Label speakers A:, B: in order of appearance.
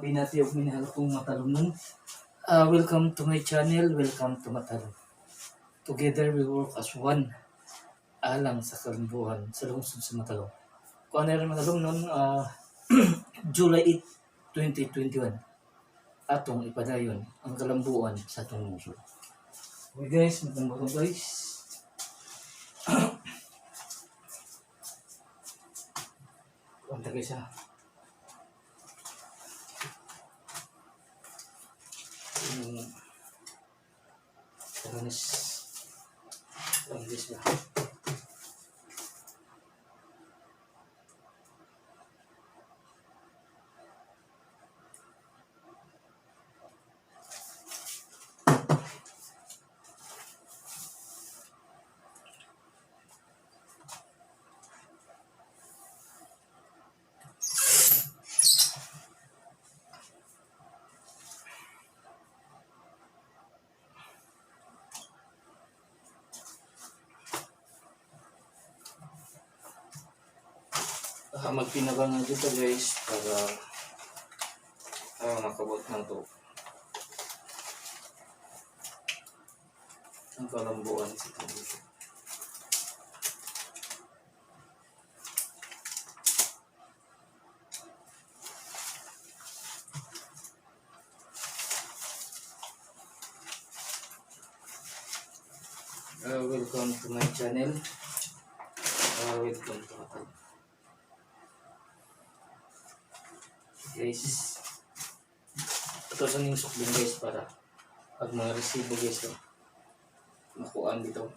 A: Pinati ug minahal kong matalumnon. Welcome to my channel, welcome to Matalom. Together we work as one alang sa kalambuan sa lungsod sa Matalom. Kung ano rin matalumnon, July 8, 2021, atong ipadayon ang kalambuan sa atong lungsod. Okay guys, magandang guys. Kanta guys ha. Yung Tanis English ba? Magpinaba nga dito guys para makabot ng to ang kalambuan sa tubig. Welcome to my channel. Welcome to Katal. Guys, ito sa ning sukling guys para pag mga resibo guys, no, makuan dito.